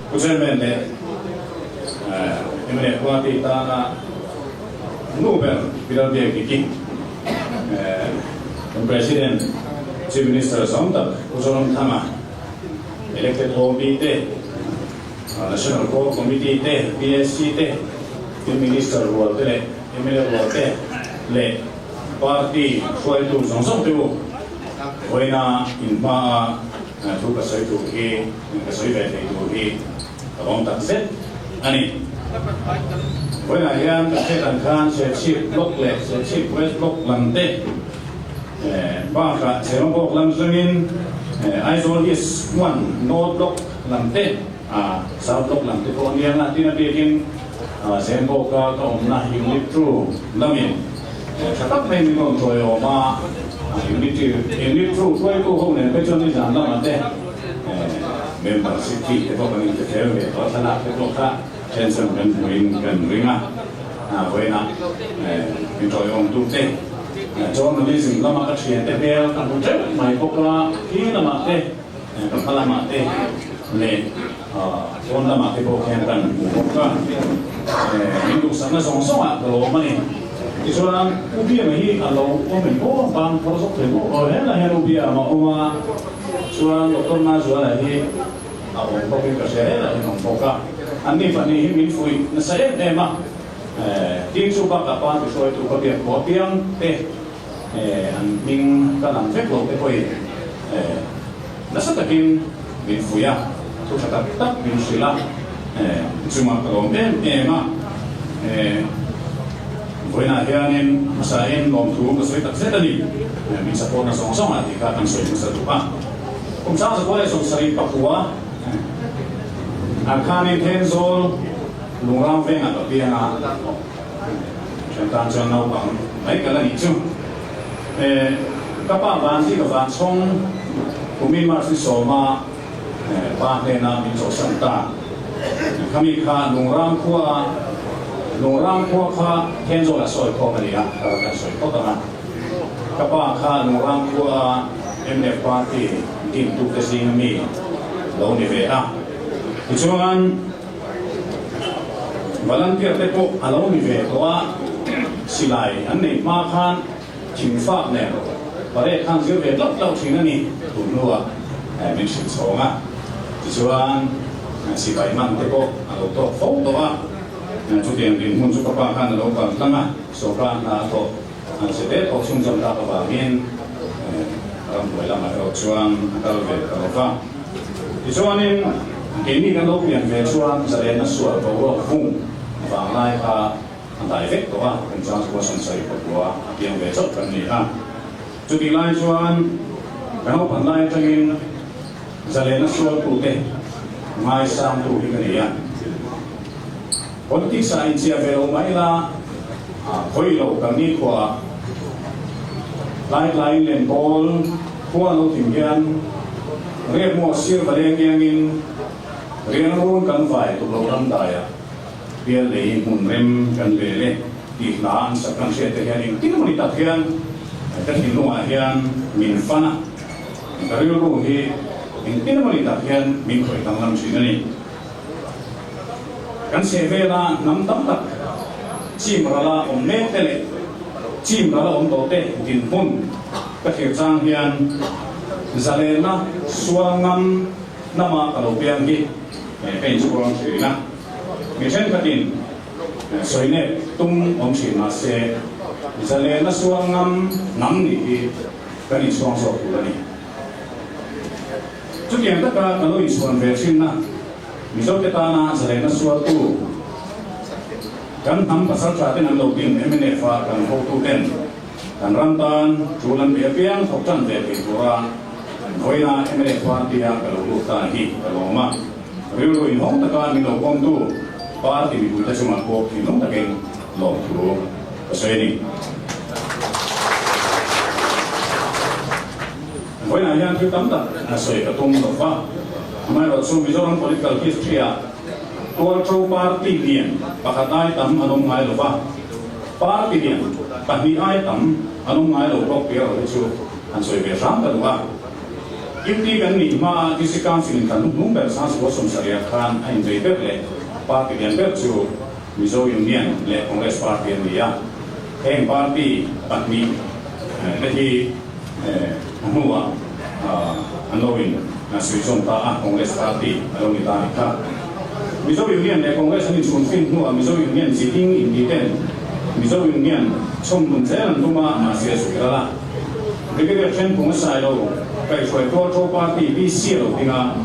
Pu Chairman leh mla party tana nu ber Pi Lalbiakdiki, kan President, Chief Minister zawng tak Pu Zoramthanga, Elected OB te, National Core Committee te, PSC te, Chief Minister rual te leh mla rual te leh Party hruaitu zawng zawng te u vawiina inhmaa thu ka sawi tur hi, ka sawi ve thei tur hi ka lawm tak zet a ni. Vawiinah hian kan hriat ang khan Serchhip Block leh Serchhip West Block lam te bakah Chhemabawk lam zawngin Aizawl East 1 North Block lam te, South Block lam te pawh a nia nga, tin a bikin Zembawka ka awmna Unit 2 lamin Tha tak mai min rawn tawi awm a, unit unit thu hruaitu ho nen phei chuan nizan lamah te membership fee te pawh kan inpe tel ve tawh a, thlalak te pawh kha then chuan kan hmuin kan ring a, vawiinah min tawi awmtu te journalism lama ka thiante hmel ka hmu teuh mai bawk a, khi lamah te ka hma lamah te leh pawn lamah te pawh khian kan hmu bawk a, min duhsakna zawng zawngah ka lawm a ni. Tichuan U Biama hi a lo awm em aw, bang phawrh zawk thei maw? Aw helaiah hian U Biama a awm a, chuan Doctor Mazuala hi a awm bawkin ka hria, helaiah hian a awm bawk a. Anni pahnih hi min fuih nasa em em a, tin chu bakah party hruaitu ka biak pawh apiang te an hming ka lam vek lo te pawhin nasa takin min fuih a, thu tha tak tak min hrilh a, chungah ka lawm em em a. Vawiinah hianin hmasain lawmthu ka sawi tak zet a ni, min support na zawng zawngah tih kha kan sawi hmasa duh a. Kum 1974 ah khanin Thenzawl Lungrang vengah ka piang a. Thian tan chuan naupang mai ka la nih chu. Ka pa van hi ka van chhawng kumin March ni sawma pa hnena min chawhsan ta. Khami kha Lungrang khua Lungrang khua kha Thenzawl a sawi khawm a ni a, ka kan sawi phawt ang a. Ka pa kha Lungrang khua mnf party dintute zinga mi lo ni ve a. Tichuan. Volunteer te pawh a lo ni ve tawh a, silai an neih hma khan thingfak nen parade khan zir ve tlauh tlauh thin a ni tun hnuah min hrilh chhawng a, tichuan sipai man te pawh a lo tawk fo tawh a, chutiang dinhmun chu ka pa khan a lo kal tlang a, sawrkar hna a thawh an che te thawk chhunzawm tak avangin ramhnuai lamah erawh chuan a kal ve ta lo va. Tichuanin, keini kan lo pian ve chuan zalenna sual boruak vung vanglai kha a dai vek tawh a, kum chuan chu Boston sawi khawpua a piang ve chauh kan ni a. Chutih lai chuan ka naupan lai atangin zalenna sualtute ngaisangtu hi ka ni a. Politics ah inchiah ve lo mah ila, khawi lo kan nikhua tlai tlaiin lenkawl khua lo thing hian riakmaw sir va leng iangin rian run kan vai tuk lo ram daiah bial lei hmun rem kan rel e tih hla an sak kan hriat te hian engtin emaw ni tak hian ka thinlungah hian min fan a, ka rilru hi engtin emaw ni tak hian min khawih danglam thin a ni. Kan chhehvela hnam tam tak chim rala awm mek te leh chim rala awm tawh te dinhmun ka thlir chang hian zalenna sual ngam hnama ka lo piang hi ka inchhuang thin a. Mi thenkhatin sawinek tum awm thin mahse zalenna sual ngam hnam nih hi kan inchhuang zawk tur a ni. Chutiang taka ka lo inchhuan ve thinna Mizote tana zalehna sualtu kan hnam pasal tha ten an lo din mnf a kan hotu ten kan ram tan tul an pe apiang thawk tan ve thei tura vawiina mnf party a ka lo lut ta hi ka lawm a, rilru inhawng taka min lo pawmtu party mipuite chungah pawh thinlung takin lawmthu ka sawi a ni. Vawiinah hian thil tam tak a sawi ka tum lo va, amaherawhchu Mizoram political history-ah Tualṭo party lian pakhat ai tam an awm ngai lo va, party lian pahnih ai tam an awm ngai lo bawk tih erawh hi chu han sawi ve hram ka duh a. UT kan nih hmaa District Council in kan hnuhnung ber Sangsual sawmsarih ah khan a inbei ber leh party lian ber chu Mizo Union leh Congress Party an ni a. Heng party pahnih te hi a hnuah an lo in suihzawm ta a, Congress Party a lo ni ta a ni kha. Mizo Union leh Congress an inchhunfin hnuah Mizo Union chi ding inti ten Mizo Union chhawmhnun zel an tum a, mahse a zui ral a. Brigadier Thenphung a sai lo, kaihhruai Tualtho Party PC a lo ding a,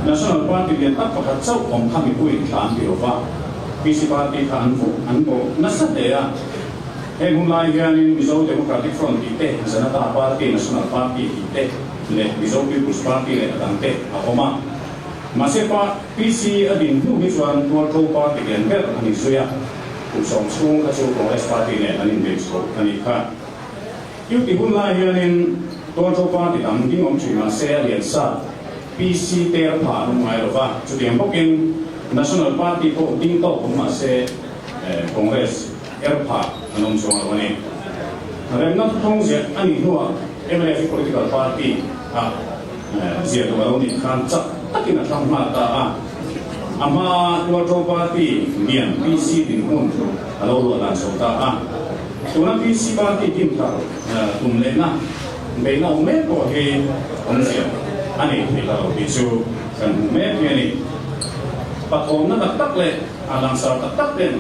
National Party lian tak pakhat chauh awm kha mipuiin thla an ti lo va, PC Party kha an vuh an bawh nasa hle a. Heng hun lai hianin Mizo Democratic Front tih te, Janata Party, National Party tih te leh Mizo People's Party leh a dang te a awm a. Mahse pa PC a din hnu hi chuan Tualtho Party lian ber a ni zui a, kum sawm chhung kha chu Congress Party nen an inbei chho a nih kha. Duty hun lai hianin Tualtho Party dang ding awm thin mahse a lian sa PC ter pha an awm ngai lo va, chutiang bawkin National Party pawh ding tawk awm mahse Congress er pha an awm chuang lo a ni. Remna thuthlung ziah a nih hnuah mnf political party ah ziah duh a lo nih khan chak takin a thlang nghal ta a, a hmaa Tualtho Party lian PC dinhmun a lo luah dan chho ta a. Tuna PC party team thar tum lehna beihna awm mek pawh hi awmzia a nei thei ta lo tih chu kan hmu mek hi a ni. Pathawmna tak tak leh a langsar tak tak ten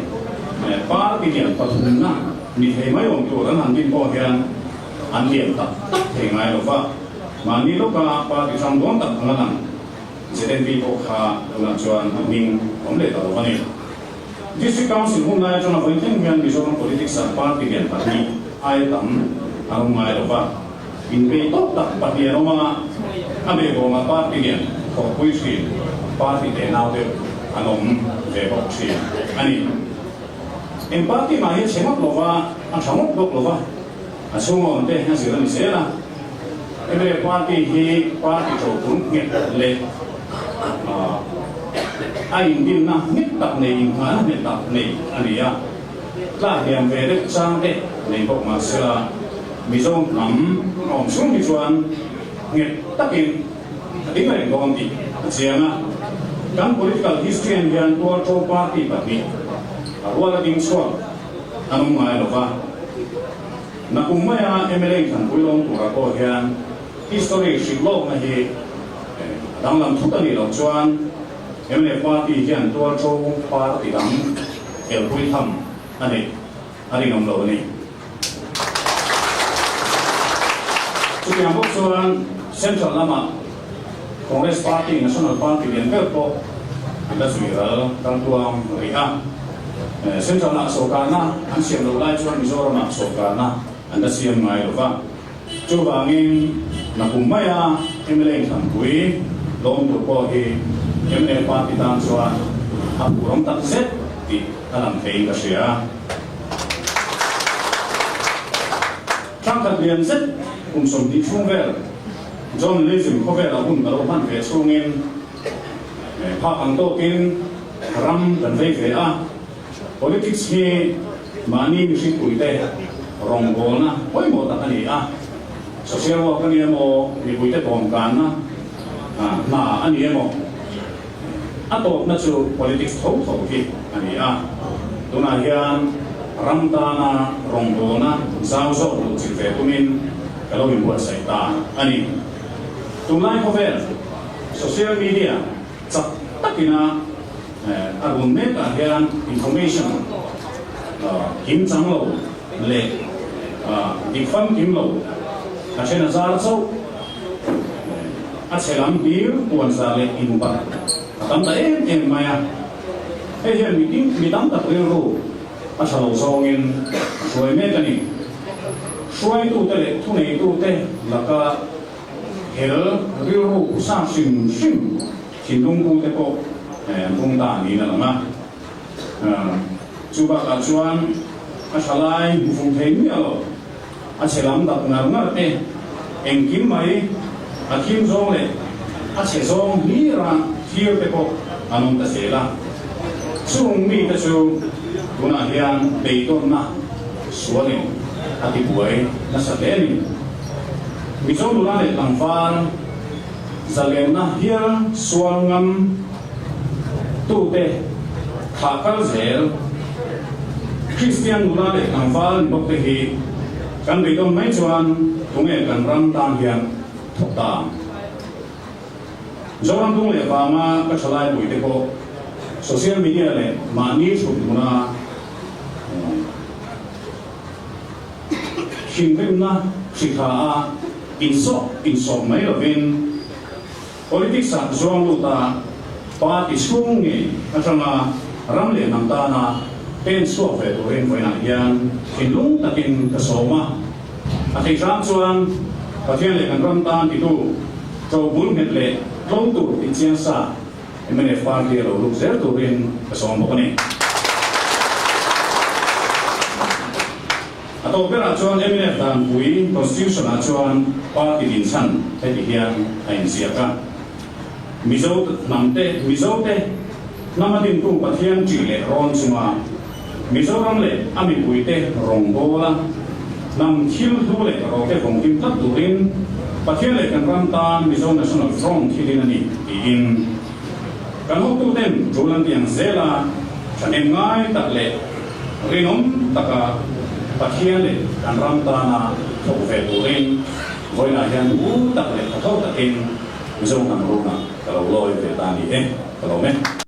party lian pathumna ni thei mai awm tur an han din pawh hian an lian tak tak thei ngai lo va, mahni lawka party hrang dawn tak anga lang ZNP pawh kha tunah chuan a hming awm leh ta lo a ni. District Council hun lai atanga vawi thleng hian Mizoram politics ah party lian pahnih aia tam an awm ngai lo va, inbei tawk tak pahnih an awm anga, a behbawmah party lian thawhpui thin party tenau deuh an awm ve bawk thin a ni. Eng party mah hi a chhe ngawt lo va, a tha ngawt bawk lo va, a chhunga awm te a zir a ni zel a. Mla party hi party ṭopun nghet leh a indinna nghet tak nei, innghalna nghet tak nei a ni a. Tla hliam ve deuh chang te nei bawk mah sela, Mizo hnam a awm chhung hi chuan nghet takin a ding reng dawn tih a chiang a. Kan political history an hian tualṭo party pahnih a rual a ding chhuak an awm ngai lo va. Nakum maia mla Thanpui lawm turah pawh hian history hrilh lawkna hi a danglam thut a nih loh chuan mla party hian tualtho party dang elpui tham a neih a rinawm lo a ni. Chutiang bawk chuan Central lama Congress party, National party lian ber pawh an la zui ral kaltuang rih a. Central-ah sawrkarna an siam loh lai chuan Mizoram-ah sawrkarna an la siam ngai lo va. Chuvangin nakum maia mla inthlanpui lawm tur pawh hi mla party tan chuan a phurawm tak zet tih a lang theiin ka hria. Thangkhat lian zet kum 20 chhung vel journalism khawvelah hun ka lo hman ve chhungin phak ang tawkin ram kan vei ve a. Politics hi mahni mihringpuite rawngbawlna pawimawh tak a ni a. Social work a ni emaw, mipuite dawmkanna hna a ni emaw, a tawpna chu politics tho tho hi a ni a. Tunah hian ram tana rawngbawlna zau zawk luh chilh ve tumin ka lo inbuatsaih ta a ni. Tunlai khawvel social media chak takina a run mekah hian information kim chang lo leh dik famkim lo a then a zar chauh a chhe lam hlir puanzar leh inbat a tam ta em em mai a. Hei hian mi tam tak rilru a tha lo zawngin a hruai mek a ni. Hruaitute leh thuneitute laka hel rilru sa hrim hrim thinlung pute pawh an pung ta niin a lang a. Chu bakah chuan a tha lai hmu fung thei miah lo, a chhe lam dap ngar ngar te, engkim mai a thim zawng leh a chhe zawng hlira thlir te pawh an awm ta zel a. Chung mite chu tunah hian beidawnna sualin a tibuai nasa hle a ni. Mizo nula leh tlangval. Zalenna hial sual ngam tute thlah kal zel Kristian nula leh tlangval ni bawk te hi kan beidawn mai chuan tunge kan ram tan hian thawk ta ang? Zoram dung leh vanga ka thalai pui te pawh social media leh mahni thut hmuna Thinrimna hrithla a insawh insawh mai lovin politics ah zuang lut a party chhung ngei atanga ram leh hnam tana pen chhuak ve turin vawiinah hian thinlung takin ka sawm a. A theih hram chuan Pathian leh kan ram tan titu to bul nghet leh tlo tur tih chiang sa mnf party a lo lut zel turin ka sawm bawk a ni. A tawp berah chuan mnf danpui Constitution ah chuan party dinchhan heti hian a inziak a, Mizo hnamte, Mizote hnama dintu Pathian ṭih leh rawn chunga Mizoram leh a mipuite rawngbawla hnam thil hlu leh rawte vawng him tlat turin Pathian leh kan ram tan Mizo National Front hi din a ni tiin kan hotuten ṭul an ti ang zela ṭhahnem ngai tak leh Rinawm taka Pathian leh kan ram tana thawk ve turin vawiinah hian u tak leh thatho takin Mizo hnam runah ka lo lawi ve ta ni e, ka lawm e.